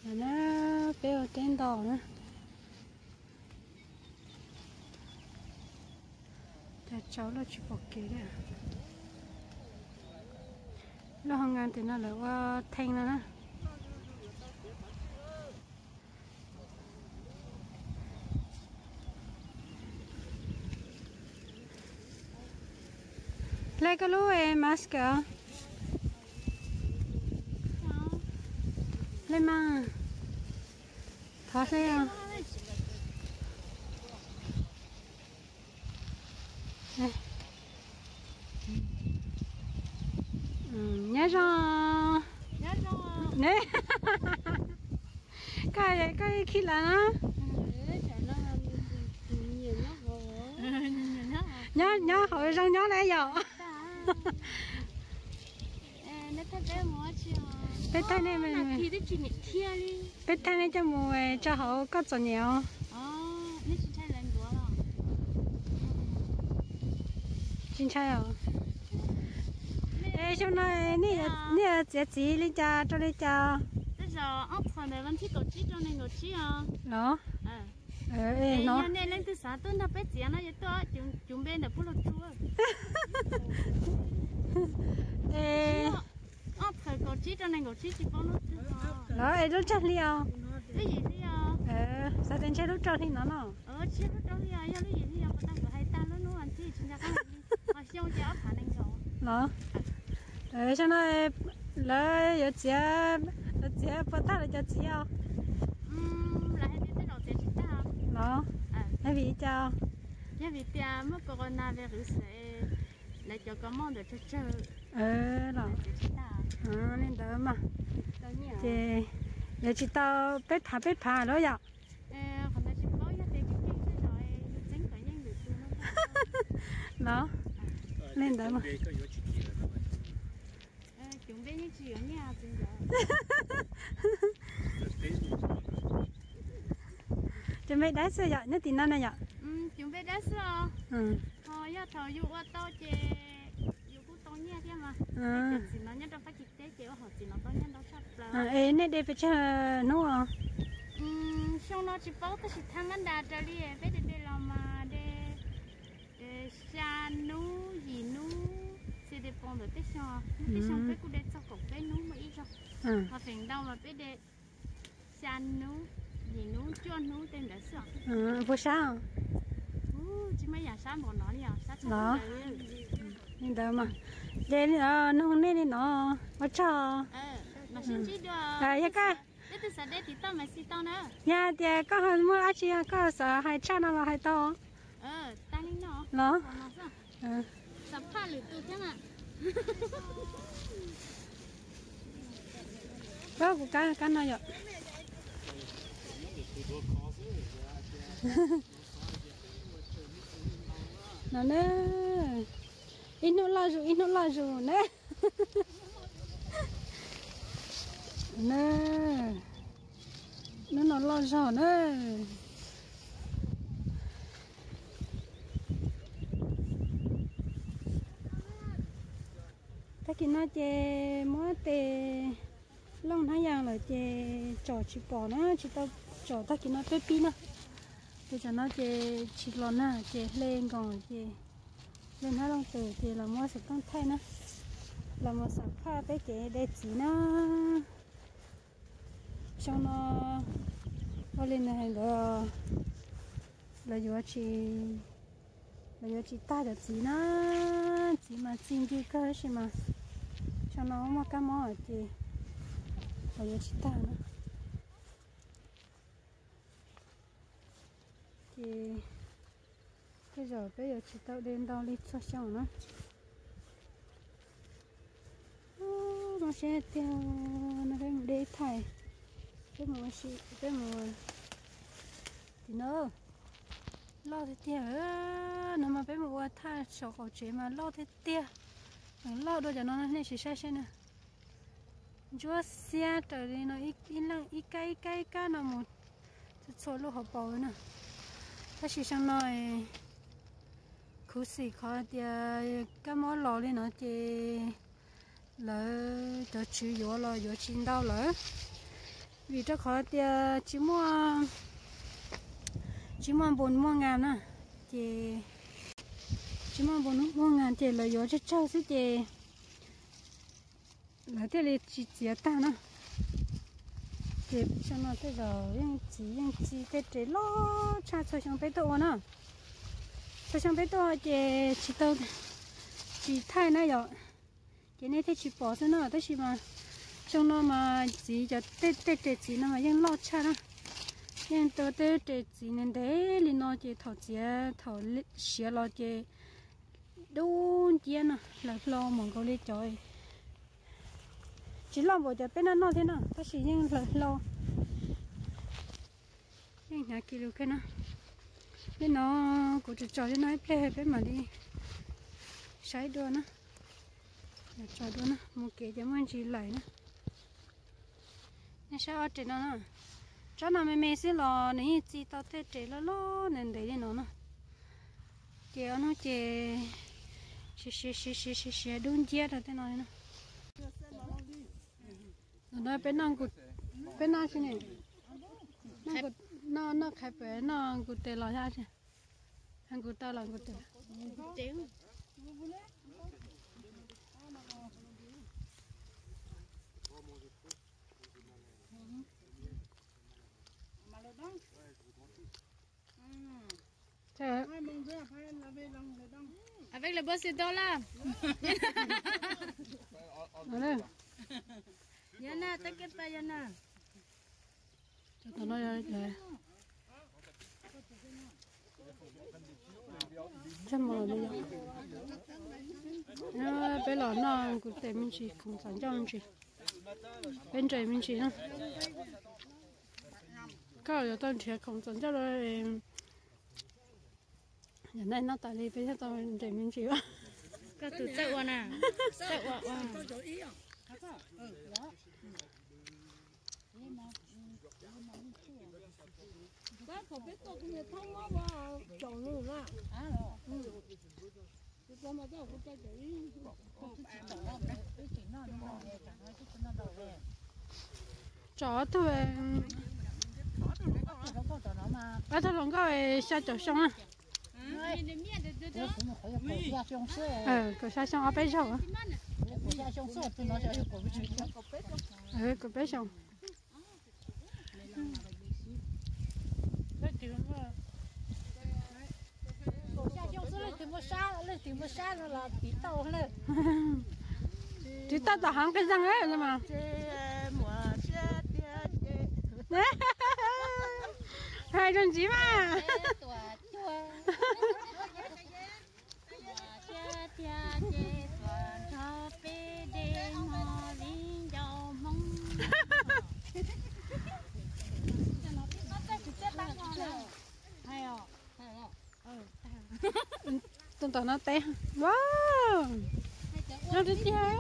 Na, peb ua teb ntau na. Cas tsau loj tsis pom kev li. Lub hoo nkas tim no lawv ua thee no na. Hle koj lub mask os. Hle mas. Thov hle os. Nyob zoo. Koj, koj khi lawm na. Nyob, nyob hauv zoo nyob na yom. Peb thaij nej, peb thaij nej coj mus tso hauv koj txom nyem os. Tsis ntshai os. Es xyoo no nej yuav txiav txiv li cas rau li cas? Los? Yog nej leej twg xav tuaj nrog peb txiav no yuav tuaj, cov npe ntawm pub lug tsua. Ob txhais kaum tsib rau nees nkaum tsib tsis paub lub twg. Los es lub tsawg hli os? Lub yim hli os. Xav tias ntshe lub rau hli no no. Tsis yog lub rau hli os, yog lub yim hli os, puas tau kuv hais tag lub hnub vas thib tsis nco qab. Xyoo ces ob phav nees nkaum. Los? Xyoo no lawv yuav txiav, lawv txiav puas tag lawv cov txiv os? Lawv hais tias tej zaum txiav tsis tag. Los? Vim li cas? Yog vim tias muaj corona virus, lawv cov kaus moj ntawd tsawg tsawg. Los? Li ntawd mas. Ces yuav tsis tau peb phav peb phav lawm yom? Los? Li ntawd mas. Cov npe dab xwb yom, nyob tim no na yom? Cov npe dab xwb os. Ho yog thaum yus ua tau ces yus kuj tau nyiaj thiab mas. Cov txiv no nyob rau Fab Kis teb ces ua hauv txiv no tau nyiaj ntau tshaj plaws. Es nej de pes tsawg hnub os? Xyoo no tsis paub tab sis thaj mab nras raws li peb de de los mas de xya hnub yim hnub, xyoo de poob ntawm tej xyoo, tej xyoo peb kuj de txog kaum peb hnub muaj ib zaug. Ho feem ntau mas peb de xya hnub, yim hnub, cuaj hnub tej ntawd xwb. Puas sab? Tsis muaj yam sab npaum no li os, sab tshaj plaws li. Li ntawd mas. Ces nug nej li no, ua tsaug. Yog koj, yog tias koj muaj dab tsi koj xav hais tshaj no los hais tau. Los? Kuv kab no yom. No na, ib hnub loj zus ib hnub loj zus na. Na, hnub no loj zog na. Tag kis no ces muab tes looj hnab yas lawm ces tsom tsis pom na, tsis tau tsom tag kis no peb pib na. Ces tsam no ces tsis los nag ces hle nkoos ces hle hnab looj tes ces los muab xov tooj thaij na, los mus xam phaj peb kev de txiv na. Xyoo no ua li nws hais ntawd, lawv yuav tsis, lawv yuav tsis tag cov txiv na. Txiv mas txi ncw kawg tab sis mas xyoo no muaj kab mob ces lawv yuav tsis tag na. Ces tej zaum peb yuav tsis tau de ntau li txhua xyoo na. Zoo siab tiag, no peb mus de thaij, peb mus ua si, peb mus tim no. Loj tiag tiag, no mas peb mus ua thaij saum qaum tsev mas loj tiag tiag. Loj dua cov no nej sim saib seb na. Ntsuab xiab raws li no ib leej ib kab ib kab ib kab no mus txhua txhua lub hauv paus na. Tab sis xyoo no khuv xim qhov tias kab mob los li no ces lawv cov tswv yuav los yuav tsis ntau lawm. Vim rau qhov tias tsis muaj, tsis muaj npus muaj nas na, ces tsis muaj npus muaj nas ces lawv yuav tsawg tsawg xwb ces lawv thiaj li tsis txiav tag na. Ces xyoo no tej zaum yeej txiv yeej txi tej res loj tshaj txhua xyoo peb tuaj ua na. Txhua xyoo peb tuaj ua ces tsis tau, tsis thaij na yom, ces nej thiaj tsis pom xwb na. Tab sis mas xyoo no mas txiv cov tej tej res txiv no mas yeej loj tshaj na. Yeej tau tej res txiv ntev ntev li no ces thaum txiav thaum siav los ces dub nciab no, lawv hlo mus nkaus li cov tsis loj npaum cov peb noj noj thiab no, tab sis yeej lawv hlo. Yeej hnyav kis lus kawg na. Li no kuv tso tso li no ib pliag peb mam li saib dua na. Tso dua na, mus kev ces muaj ntsis laim na. Nej saib ob res no na, tsob no me me xwb los nws yeej txi tau tej res loj loj ntev ntev li no na. Ces ob hnub ces siav siav siav siav siav siav dub nciab rau tej no li na. Ntawm no peb noj, peb noj tsi ne, noj noj qhais pem noj nkus tes los thiab, nkus taw los nkus tes. Avec le boss de dollar. Yana, ta ke pa yana. Peb los noj nkus tes me ntsis, khoom txom ncauj me ntsis, peb nres me ntsis na. Koj yuav tau nrhiav khoom txom ncauj los, yam no noj tas li peb thiaj tau nres me ntsis. Koj tus txawj ua na, txawj ua ua. Tso ob tug, ob tug hluas nkauj xya caum xyoo na. Kaum xya xyoo ob peb zaug. Kaum peb xyoo. Leej twg muaj sab no los tiv tauj lawm. Tiv tauj tom hav nqi zeeg mas. Hais rau ntxiv mas. Tus tom no teb, wow, zoo tiag tiag.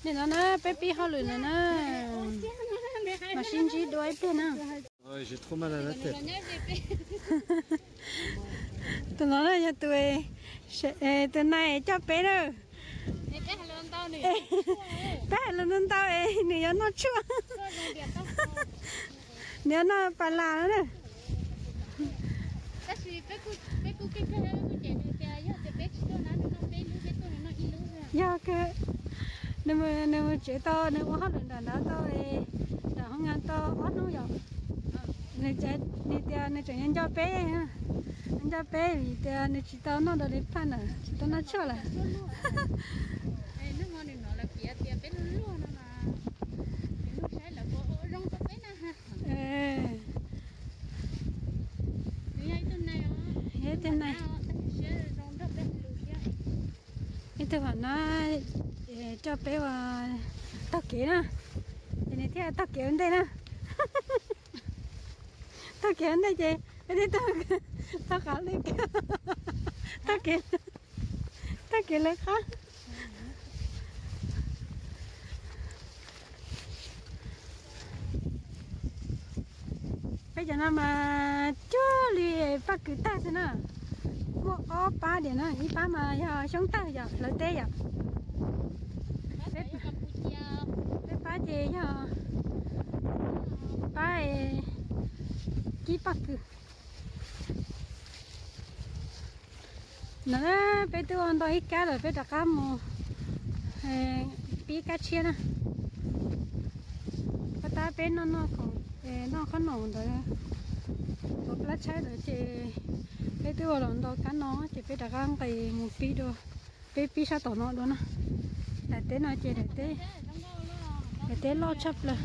Nim no na peb pib hauj lwm lawm na, mam sib ntsib dua ib pliag na. Tus no na yog tus, tus nai coj peb na. Peb hais lus ntau ntau es nws yuav noj tshuaj. Nws yuav noj pas las no na. Yog kawg, nws mus tsev tau, nws ua hauj lwm nram nrad tau, nram hoo nkas tau ob hnub yom. Nws tias nws tseem nco peb, nco peb vim tias nws tsis tau noj dua li phaj na, tsis tau noj tshuaj lawm. Ib tug hom no coj peb ua taug kev na, ces nws thiaj taug kev ua ntej na. Taug kev ua ntej ces peb thiaj taug qab li, taug kev, taug kev lawv qab. Peb cov no mas cuag li paj kws tag xwb na. Muaj ob pab diam na, ib pab mas yog xyoob tawg yom, hlawv teb yom. Ces yog pab kib paj kws. No peb twb ua ntau ib kab lawm, peb rov qab mus pib kab tshiab na. Pab tab peb noj noj khoom, noj qhob noom ntawd, tuav plab tshaib ntawd ces peb twb ua los ntau kab no ces peb rov qab nqis mus pib dua, peb pib sab tom no dua na. Daim teb no ces daim teb loj tshaj plaws.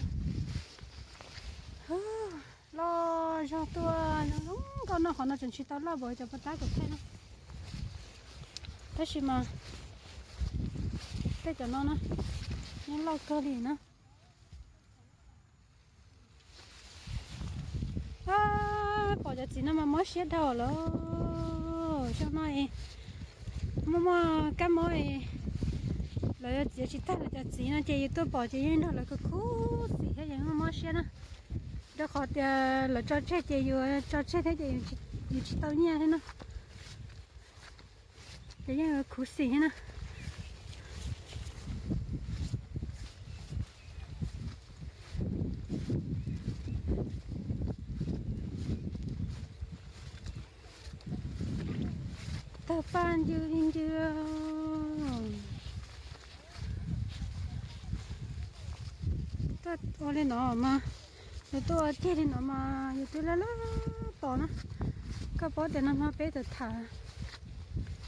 Loj zog tuaj zoo zoo nkauj no, qhov no tseem tsis tau loj npaum cov paj tab kom thaij na. Tab sis mas tej cov no na, yeej loj kawg li na. Pom cov txiv no mas mob siab dhau lawm. Xyoo no muaj muaj kab mob, lawv yuav txiav tsis tag lawv cov txiv no ces yus tuaj pom ces yeej nrog lawv khuv xim thiab yeej mob siab na. Rau qhov tias lawv tso tseg ces yus tso tseg thiab ces yus tsis tau nyiaj thiab na. Ces yeej khuv xim thiab na. Tawg paj ncw li ncw. Tuaj ua li no mas, yus tuaj ua tiag li no mas yus twb laj laj tos na. Koj paub tias no no peb tham,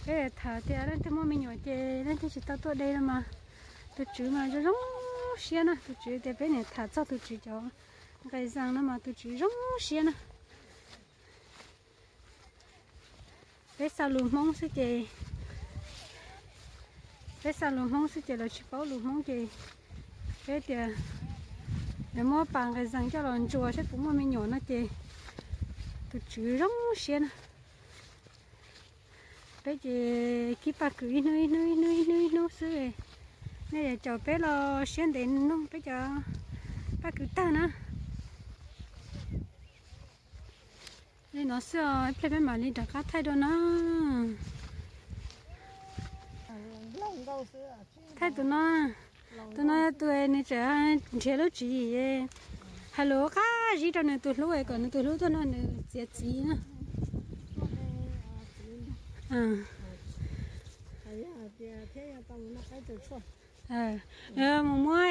peb tham tias leej twg muaj me nyuam ces leej twg tsis tau tuaj de no mas, tus tswv mas zoo zoo siab na. Tus tswv tias peb niam tham txog tus tswv cov nqe zas no mas tus tswv zoo siab na. Peb xa lus Hmoob xwb ces, peb xa lus Hmoob xwb ces lawv tsis paub lus Hmoob ces peb tias lawv muab pas nqes zees coj los ntsuas saib puas muaj me nyuam no ces tus tswv zoo siab na. Peb ces kib paj kws ib hnub ib hnub ib hnub ib hnub ib hnub xwb. Nej yuav caum peb los siab ntev mloog peb cov paj kws tawg na. Li no xwb os, ib pliag peb mam li rov qab thaij dua na. Thaij tus no, tus no yog tus nws tseem nrhiav lub tswv yim hais lus qab zib rau nws tus hlub kom nws tus hlub tuaj nrog nws txiav txiv na. Mus muab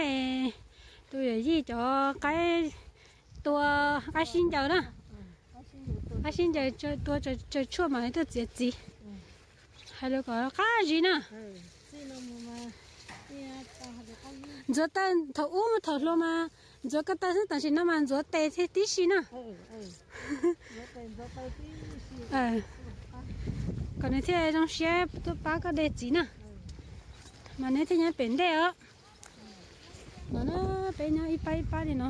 tus yawm yij cov qaib tua, qaib sib ncaws na. Qaib sib ncaws tua tsaws tshuaj mam li tuaj txiav txiv. Hais lus kom qab zib na. Ntxuav taw thaum ub thaum hluas mas ntxuav ko taw xwb, tam sim no mas ntxuav tes thiab tib si na. Kom nws thiaj zoo siab tuaj pab koj de txiv na. Mas neb thiaj nyob pem ntej os. No na, peb nyob ib pab ib pab li no.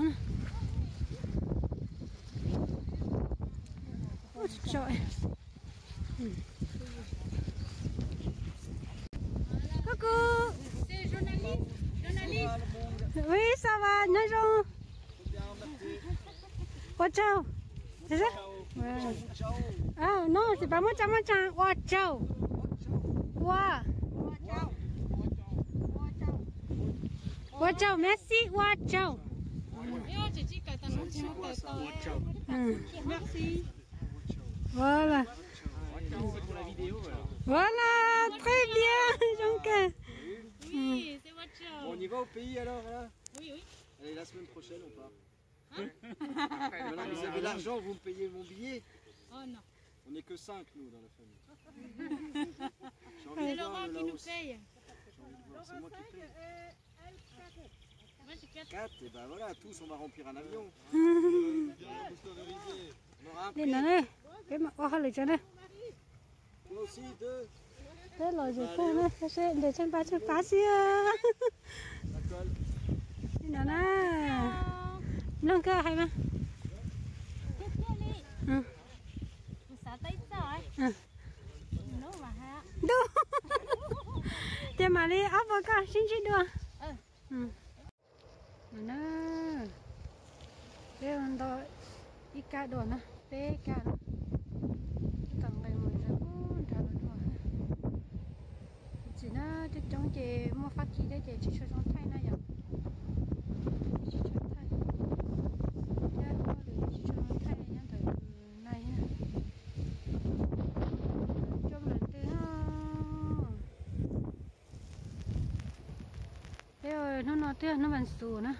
Coucou. Oui, ça va, nyob zoo. Ua tsaug. Ah, non, c'est pas muaj tsaug, muaj tsaug. Ua tsaug. Ua. Ua tsaug, merci, ua tsaug. Voilà. Voilà, très bien, Jean-Claude. Oui, c'est votre show. Bon, on y va au pays alors, hein ? Oui, oui. Allez, la semaine prochaine, on part. Hein ? Maintenant que vous avez l'argent, vous me payez mon billet. Oh non. On n'est que cinq, nous, dans la famille. J'ai envie de voir le Laos. C'est Laurent qui nous paye. J'ai envie de voir, c'est moi qui paye. Moi, j'ai quatre. Quatre, et ben voilà, tous, on va remplir un avion. On aura un prix. Peb mam ua hauj lwm tso na. Peb los zem tag na, seb ntes tsheej pab tsheej pab xwb. Li no na, mloog koj hais mas. Ntuj, ces mam li ob puas koj sib ntsib dua. No na, peb ua ntau ib kab dua na, peb kab na. Tom nqes mus nram ub nrad los dua. Txiv na, coob coob ces muaj fab kis thiab ces tsis tshua zoo thaij na yom. Peb hnub no twb yog hnub vas xuv na.